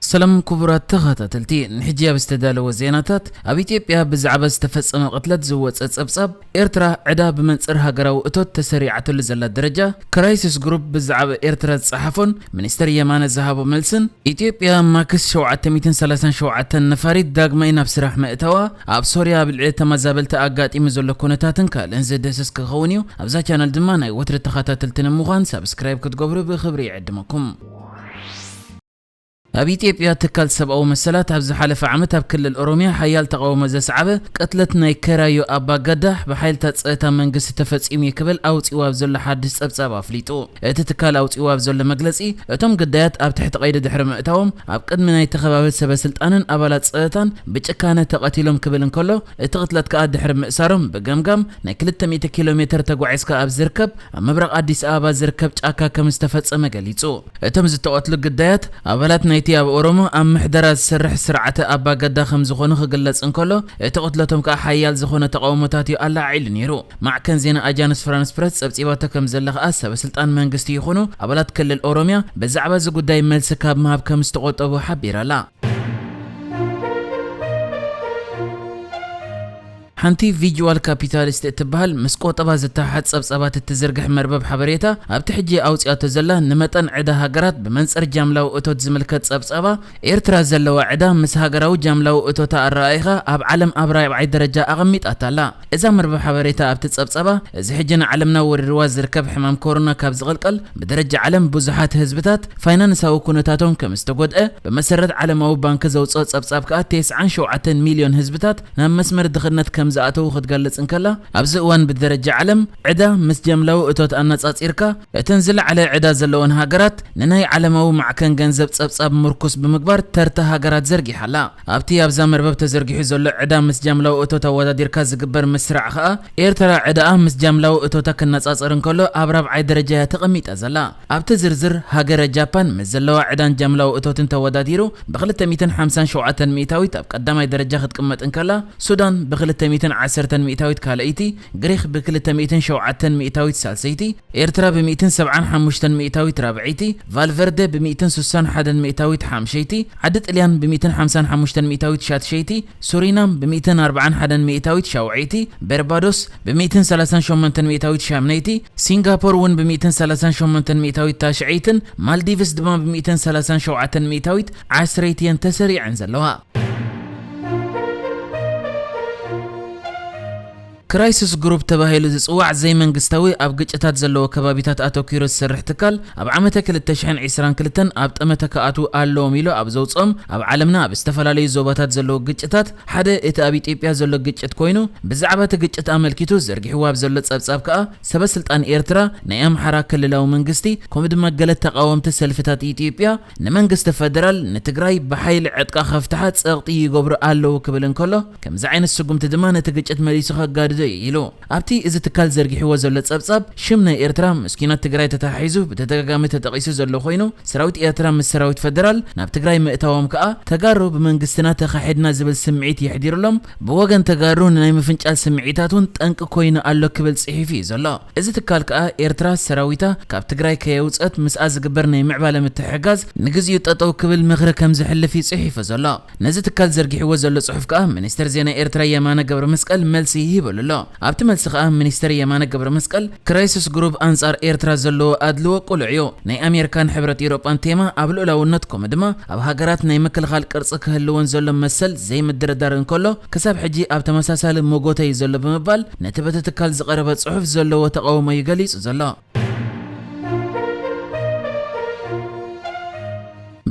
ሰላም ክቡራት ተኸታተልቲ፣ ንሕጂ ኣብ ዝተዳለወ ዜናታት፣ ኣብ ኢትዮጵያ ብዛዕባ ዝተፈጸመ ቅትለት ዝወጸ ጸብጻብ፣ ኤርትራ ዕዳ ብመንጽር ሃገራዊ እቶት ተሰሪዓትሉ ዘላ ደረጃ፣ ክራይሲስ ግሩፕ ብዛዕባ ኤርትራ ዝጸሓፎን ሚኒስተር የማነ ዝሃቦ መልስን፣ ኢትዮጵያ ማክስ ሸውዓተ ሚእትን ሰላሳን ሸውዓተን ነፋሪት ዳግማይ ናብ ስራሕ ምእታዋ፣ ኣብ ሶርያ ኣብ ልዕሊ ተመዛበልቲ ኣጋጢሙ ዘሎ ኩነታትን ካልእን ዝድህስስ ክኸውን እዩ። ኣብዛ ቻነል ድማ ናይ ወትሪ ተኸታተልቲ ንምዃን ሳብስክራይብ ክትገብሩ ብኽብሪ ይዕድመኩም። ኣብ ኢትዮጵያ ትካል ሰብኣዊ መሰላት ኣብ ዝሓለፈ ዓመት ኣብ ክልል ኦሮሚያ ሓያል ተቓውሞ ዘስዓበ ቅትለት ናይ ከራዩ ኣባ ገዳ ብሓይልታት ጸጥታ መንግስቲ ተፈጺሙ እዩ ክብል ኣውጺኡ ኣብ ዘሎ ሓድሽ ጸብጻብ ኣፍሊጡ። እቲ ትካል ኣውጺኡ ኣብ ዘሎ መግለጺ፣ እቶም ግዳያት ኣብ ትሕቲ ቀይዲ ድሕሪ ምእታዎም ኣብ ቅድሚ ናይ ተኸባቢ ሰበ ስልጣንን ኣባላት ጸጥታን ብጭካነ ተቐቲሎም ክብል እንከሎ፣ እቲ ቅትለት ከኣ ድሕሪ ምእሳሮም ብገምጋም ናይ ክልተ ሚእቲ ኪሎ ሜተር ተጓዒዝካ ኣብ ዝርከብ ኣብ ምብራቕ ኣዲስ ኣበባ ዝርከብ ጫካ ከም ዝተፈጸመ ገሊጹ። እቶም ዝተቐትሉ ግዳያት፣ ኣባላት ናይቲ ኣብ ኦሮሞ ኣብ ምሕደራ ዝሰርሕ ስርዓተ ኣባ ገዳ ከም ዝኾኑ ክግለጽ እንከሎ፣ እቲ ቅትለቶም ከኣ ሓያል ዝኾነ ተቓውሞታት እዩ ኣለዓዒሉ ነይሩ። ማዕከን ዜና ኣጃንስ ፍራንስ ፕረስ ጸብጺባቶ ከም ዘላ ከኣ፣ ሰበ ስልጣን መንግስቲ ይኹኑ ኣባላት ክልል ኦሮሚያ ብዛዕባ እዚ ጉዳይ መልሲ ካብ ምሃብ ከም ዝተቖጠቡ ሓቢራ ኣላ። ሓንቲ ቪጁዋል ካፒታሊስት እትበሃል ምስ ቆጠባ ዝተሓሓዝ ጸብጻባት እትዝርግሕ መርበብ ሓበሬታ ኣብቲ ሕጂ ኣውጺኣቶ ዘላ ንመጠን ዕዳ ሃገራት ብመንጽር ጃምላዊ እቶት ዝምልከት ጸብጻባ፣ ኤርትራ ዘለዋ ዕዳ ምስ ሃገራዊ ጃምላዊ እቶታ ኣረኣኢኻ ኣብ ዓለም ኣብ ራብዓይ ደረጃ ኣቐሚጣታ ኣላ። እዛ መርበብ ሓበሬታ ኣብቲ ጸብጻባ፣ እዚ ሕጂ ንዓለምና ወሪርዋ ዝርከብ ሕማም ኮሮና ካብ ዝቕልቀል ብደረጃ ዓለም ብዙሓት ህዝብታት ፋይናንሳዊ ኩነታቶም ከም ዝተጎድአ፣ ብመሰረት ዓለማዊ ባንኪ ዘውጽኦ ጸብጻብ ከኣ ተስዓን ሸውዓተን ሚልዮን ህዝብታት ናብ መስመር ድኽነት ከም ዝኣተዉ ክትገልጽ እንከላ፣ ኣብዚ እዋን ብደረጃ ዓለም ዕዳ ምስ ጀምላዊ እቶት ኣነጻጺርካ፣ እተን ዝለዓለ ዕዳ ዘለወን ሃገራት ንናይ ዓለማዊ ማዕከን ገንዘብ ጸብጻብ ምርኩስ ብምግባር ተርታ ሃገራት ዘርጊሓ ኣላ። ኣብቲ ኣብዛ መርበብ ተዘርጊሑ ዘሎ ዕዳ ምስ ጃምላዊ እቶት ኣወዳዲርካ ዝግበር ምስራዕ ከኣ፣ ኤርትራ ዕዳኣ ምስ ጃምላዊ እቶታ ክነጻጸር እንከሎ ኣብ ራብዓይ ደረጃ እያ ተቐሚጣ ዘላ። ኣብቲ ዝርዝር፣ ሃገረ ጃፓን ምስ ዘለዋ ዕዳን ጃምላዊ እቶትን ተወዳዲሩ ብክልተ ሚእትን ሓምሳን ሸውዓተን ሚእታዊት ኣብ ቀዳማይ ደረጃ ክትቅመጥ እንከላ፣ ሱዳን ብክልተ ሚእትን ዓሰርተን ሚእታዊት ካልኣይቲ፣ ግሪኽ ብክልተ ሚእትን ሸውዓተን ሚእታዊት ሳልሰይቲ፣ ኤርትራ ብሚእትን ሰብዓን ሓሙሽተን ሚእታዊት ራብዐይቲ፣ ቫልቨርደ ብሚእትን ስሳን ሓደን ሚእታዊት ሓምሸይቲ፣ ዓዲ ጥልያን ብሚእትን ሓምሳን ሓሙሽተን ሚእታዊት ሻትሸይቲ፣ ሱሪናም ብሚእትን ኣርባዓን ሓደን ሚእታዊት ሻውዐይቲ፣ በርባዶስ ብሚእትን ሰላሳን ሸሞንተን ሚእታዊት ሻምነይቲ፣ ሲንጋፖር እውን ብሚእትን ሰላሳን ሸሞንተን ሚእታዊት ታሽዐይትን፣ ማልዲቭስ ድማ ብሚእትን ሰላሳን ሸውዓተን ሚእታዊት ዓስረይቲ እየን ተሰሪዐን ዘለዋ። ክራይሲስ ግሩፕ ተባሂሉ ዝጽዋዕ ዘይመንግስታዊ ኣብ ግጭታት ዘለዎ ከባቢታት ኣተኲሩ ዝሰርሕ ትካል፣ ኣብ ዓመተ ክልተ ሽሕን ዕስራን ክልተን ኣብ ጠመተ ክኣትዉ ኣለዎም ኢሉ ኣብ ዘውጽኦም፣ ኣብ ዓለምና ኣብ ዝተፈላለዩ ዞባታት ዘለዉ ግጭታት ሓደ እቲ ኣብ ኢትዮጵያ ዘሎ ግጭት ኮይኑ፣ ብዛዕባ እቲ ግጭት ኣመልኪቱ ዘርጊሕዎ ኣብ ዘሎ ጸብጻብ ከኣ፣ ሰበ ስልጣን ኤርትራ፣ ናይ ኣምሓራ ክልላዊ መንግስቲ፣ ከምኡ ድማ ገለ ተቓወምቲ ሰልፍታት ኢትዮጵያ፣ ንመንግስቲ ፈደራል ንትግራይ ብሓይሊ ዕጥቃ ከፍትሓ ጸቕጢ ይገብሩ ኣለዉ ክብል እንከሎ፣ ከምዚ ዓይነት ስጉምቲ ድማ ነቲ ግጭት መሊሱ ከጋድዶ እዩ ኢሉ። ኣብቲ እዚ ትካል ዘርጊሕዎ ዘሎ ጸብጻብ፣ ሽም ናይ ኤርትራ ምስ ኲናት ትግራይ ተተሓሒዙ ብተደጋጋሚ ተጠቒሱ ዘሎ ኮይኑ፣ ሰራዊት ኤርትራ ምስ ሰራዊት ፈደራል ናብ ትግራይ ምእታዎም ከኣ፣ ተጋሩ ብመንግስትና ተኻሒድና ዝብል ስምዒት የሕዲሩሎም፣ ብወገን ተጋሩ ንናይ ምፍንጫል ስምዒታት እውን ጠንቂ ኮይኑ ኣሎ ክብል ጽሒፉ እዩ ዘሎ። እዚ ትካል ከኣ ኤርትራ ሰራዊታ ካብ ትግራይ ከየውጸት ምስኣ ዝግበር ናይ ምዕባለ ምትሕግጋዝ ንግዚኡ ጠጠው ክብል ምኽሪ ከም ዝሕልፍ እዩ ጽሒፉ ዘሎ። ነዚ ትካል ዘርጊሕዎ ዘሎ ጽሑፍ ከኣ ሚኒስትር ዜና ኤርትራ የማነ ገብረመስቀል መልሲ ይህበሉ ኣሎ። ኣብቲ መልሲ ከኣ ሚኒስትር የማነ ገብረመስቀል ክራይሲስ ግሩፕ ኣንጻር ኤርትራ ዘለዎ ኣድልዎ ቅሉዕ እዩ። ናይ ኣሜሪካን ሕብረት ኤውሮጳን ቴማ ኣብ ልኡላውነት ከምኡ ድማ ኣብ ሃገራት ናይ ምክልኻል ቅርጺ ክህልወን ዘሎ መሰል ዘይምድርዳር እንከሎ፣ ክሳብ ሕጂ ኣብ ተመሳሳሊ መጎተ እዩ ዘሎ ብምባል ነቲ በቲ ትካል ዝቐረበ ጽሑፍ ዘለዎ ተቓውሞ እዩ ገሊጹ ዘሎ።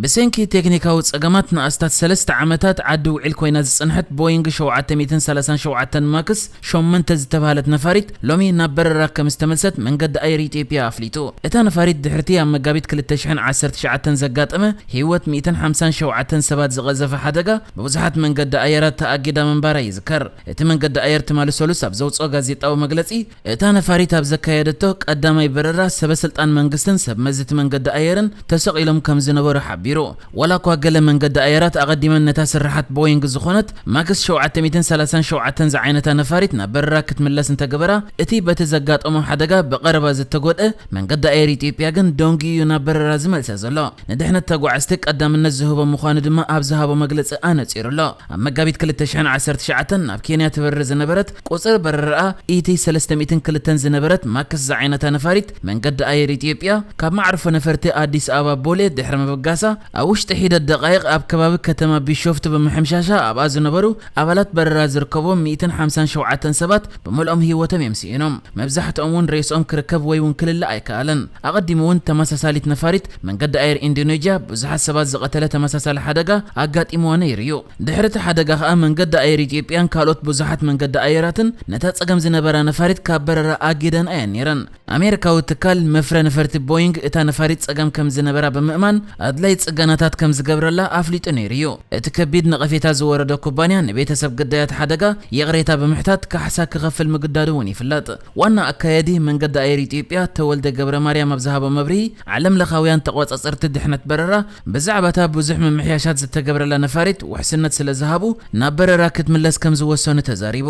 ብሰንኪ ቴክኒካዊ ጸገማት ንኣስታት ሰለስተ ዓመታት ዓዲ ውዒል ኮይና ዝጸንሐት ቦይንግ ሸውዓተ ሚእትን ሰላሳን ሸውዓተን ማክስ ሸሞንተ ዝተባህለት ነፋሪት ሎሚ ናብ በረራ ከም ዝተመልሰት መንገዲ ኣየር ኢትዮጵያ ኣፍሊጡ። እታ ነፋሪት ድሕርቲ ኣብ መጋቢት ክልተ ሽሕን ዓሰርተ ትሽዓተን ዘጋጠመ ህይወት ሚእትን ሓምሳን ሸውዓተን ሰባት ዝቐዘፈ ሓደጋ ብብዙሓት መንገዲ ኣየራት ተኣጊዳ ምንባራ ይዝከር። እቲ መንገዲ ኣየር ትማሊ ሰሉስ ኣብ ዘውጽኦ ጋዜጣዊ መግለጺ፣ እታ ነፋሪት ኣብ ዘካየደቶ ቀዳማይ በረራ ሰበ ስልጣን መንግስትን ሰብ መዚ እቲ መንገዲ ኣየርን ተሰቒሎም ከም ዝነበሩ ሓቢሩ። ዋላ እኳ ገለ መንገዲ ኣየራት ኣቐዲመን ነታ ስርሓት ቦይንግ ዝኾነት ማክስ ሸውዓተ ሚእትን ሰላሳን ሸውዓተን ዝዓይነታ ነፋሪት ናብ በረራ ክትምለስ እንተገበራ፣ እቲ በቲ ዘጋጠሞ ሓደጋ ብቐረባ ዝተጎድአ መንገዲ ኣየር ኢትዮጵያ ግን ደንጊዩ ናብ በረራ ዝመልሰ ዘሎ። ንድሕነት ተጓዓዝቲ ቀዳምነት ዝህቦ ምዃኑ ድማ ኣብ ዝሃቦ መግለጺ ኣነጺሩ ኣሎ። ኣብ መጋቢት ክልተ ሽሕን ዓሰርተ ትሽዓተን ናብ ኬንያ ትበርር ዝነበረት ቁጽሪ በረራኣ ኢቲ ሰለስተ ሚእትን ክልተን ዝነበረት ማክስ ዝዓይነታ ነፋሪት መንገዲ ኣየር ኢትዮጵያ ካብ መዕርፎ ነፈርቲ ኣዲስ ኣበባ ቦሌ ድሕሪ ምብጋሳ ኣብ ውሽጢ ሒደት ደቓይቕ ኣብ ከባቢ ከተማ ቢሾፍቱ ብምሕምሻሻ ኣብኣ ዝነበሩ ኣባላት በረራ ዝርከብዎም ሚእትን ሓምሳን ሸውዓተን ሰባት ብምልኦም ህይወቶም እዮም ስኢኖም። መብዛሕትኦም እውን ሬስኦም ክርከብ ወይ እውን ክልለ ኣይከኣለን። ኣቐዲሙ እውን ተመሳሳሊት ነፋሪት መንገዲ ኣየር ኢንዶኔዥያ ብዙሓት ሰባት ዝቐተለ ተመሳሳሊ ሓደጋ ኣጋጢምዋ ነይሩ እዩ። ድሕሪ እቲ ሓደጋ ከኣ መንገዲ ኣየር ኢትዮጵያን ካልኦት ብዙሓት መንገዲ ኣየራትን ነታ ጸገም ዝነበራ ነፋሪት ካብ በረራ ኣጊደን ኣየን ነይረን። ኣሜሪካዊ ትካል መፍረ ነፈርቲ ቦይንግ እታ ነፋሪት ጸገም ከም ዝነበራ ብምእማን ኣድላይ ጽገናታት ከም ዝገብረላ ኣፍሊጡ ነይሩ እዩ። እቲ ከቢድ ነቐፌታ ዝወረዶ ኩባንያ ንቤተሰብ ግዳያት ሓደጋ ይቕሬታ ብምሕታት ካሕሳ ክኸፍል ምግዳዱ እውን ይፍለጥ። ዋና ኣካያዲ መንገዲ ኣየር ኢትዮጵያ ተወልደ ገብረ ማርያም ኣብ ዝሃቦ መብርሂ፣ ዓለም ለኻውያን ተቆጻጸርቲ ድሕነት በረራ ብዛዕባታ ብዙሕ ምምሕያሻት ዝተገብረላ ነፋሪት ውሕስነት ስለ ዝሃቡ ናብ በረራ ክትምለስ ከም ዝወሰኑ ተዛሪቡ።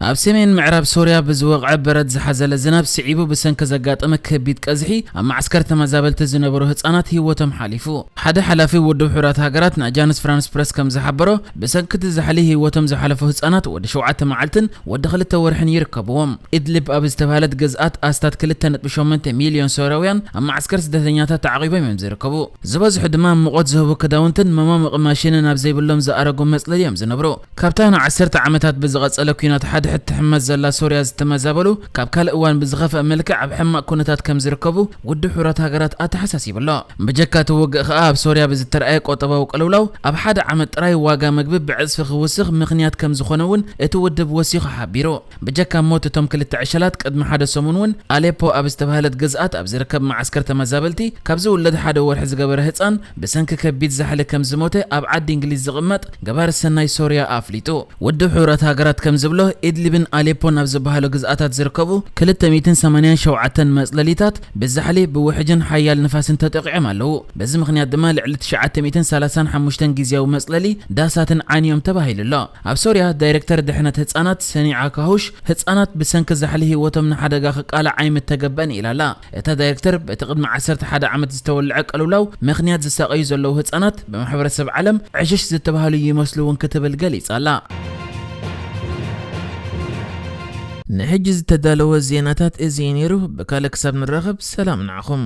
ኣብ ሰሜን ምዕራብ ሶርያ ብዝወቕዐ በረድ ዝሓዘለ ዝናብ ስዒቡ ብሰንኪ ዘጋጠመ ከቢድ ቀዝሒ ኣብ መዓስከር ተመዛበልቲ ዝነበሩ ህጻናት ህይወቶም ሓሊፉ። ሓደ ሓላፊ ውድብ ሕቡራት ሃገራት ንኣጃንስ ፍራንስ ፕረስ ከም ዝሓበሮ፣ ብሰንኪ እቲ ዛሕሊ ህይወቶም ዝሓለፉ ህጻናት ወዲ ሸውዓተ መዓልትን ወዲ ክልተ ወርሕን ይርከብዎም። ኢድሊብ ኣብ ዝተባህለት ግዝኣት ኣስታት ክልተ ነጥቢ ሸሞንተ ሚልዮን ሶርያውያን ኣብ መዓስከር ስደተኛታት ተዓቒቦም እዮም ዝርከቡ። ዝበዝሑ ድማ ሙቐት ዝህቡ ክዳውንትን መማሙቒ ማሽንን ኣብ ዘይብሎም ዝኣረጉ መጽለሊ እዮም ዝነብሩ። ካብታ ንዓሰርተ ዓመታት ብዝቐጸለ ኲናት ሓድሕድ ትሕመስ ዘላ ሶርያ ዝተመዛበሉ፣ ካብ ካልእ እዋን ብዝኸፍአ መልክዕ ኣብ ሕማቕ ኩነታት ከም ዝርከቡ ውድብ ሕቡራት ሃገራት ኣተሓሳሲቡ ኣሎ። ብጀካ እቲ ውግእ ከኣ ኣብ ሶርያ ብዝተረኣየ ቁጠባዊ ቅልውላው ኣብ ሓደ ዓመት ጥራይ ዋጋ መግቢ ብዕጽፊ ክውስኽ ምኽንያት ከም ዝኾነ እውን እቲ ውድብ ወሲኹ ሓቢሩ። ብጀካ ሞት እቶም ክልተ ዕሸላት ቅድሚ ሓደ ሰሙን እውን ኣሌፖ ኣብ ዝተባህለት ግዝኣት ኣብ ዝርከብ መዓስከር ተመዛበልቲ ካብ ዝውለድ ሓደ ወርሒ ዝገበረ ህጻን ብሰንኪ ከቢድ ዛሕሊ ከም ዝሞተ ኣብ ዓዲ እንግሊዝ ዝቕመጥ ገባሪ ሰናይ ሶርያ ኣፍሊጡ። ውድብ ሕቡራት ሃገራት ከም ዝብሎ፣ ኢድሊብን ኣሌፖን ኣብ ዝበሃሉ ግዝኣታት ዝርከቡ ክልተ ሚእትን ሰማንያን ሸውዓተን መጽለሊታት ብዛሕሊ፣ ብውሕጅን ሓያል ንፋስን ተጠቂዖም ኣለዉ። በዚ ምኽንያት ድማ ልዕሊ ትሽዓተ ሚእትን ሰላሳን ሓሙሽተን ግዝያዊ መጽለሊ ዳሳትን ዓንዮም ተባሂሉ ኣሎ። ኣብ ሶርያ ዳይሬክተር ድሕነት ህጻናት ሰኒዓ ካሁሽ፣ ህጻናት ብሰንኪ ዛሕሊ ህይወቶም ንሓደጋ ክቃላዕ ኣይምተገበእን ኢላ ኣላ። እታ ዳይሬክተር በቲ ቅድሚ ዓሰርተ ሓደ ዓመት ዝተወልዐ ቅልውላው ምኽንያት ዝሳቐዩ ዘለዉ ህጻናት ብማሕበረሰብ ዓለም ዕሽሽ ዝተባህሉ ይመስሉ እውን ክትብል ገሊጻ ኣላ። ንሕጂ ዝተዳለወ ዜናታት እዚ እዩ ነይሩ። ብካልእ ክሳብ ንራኸብ ሰላም ንዓኹም።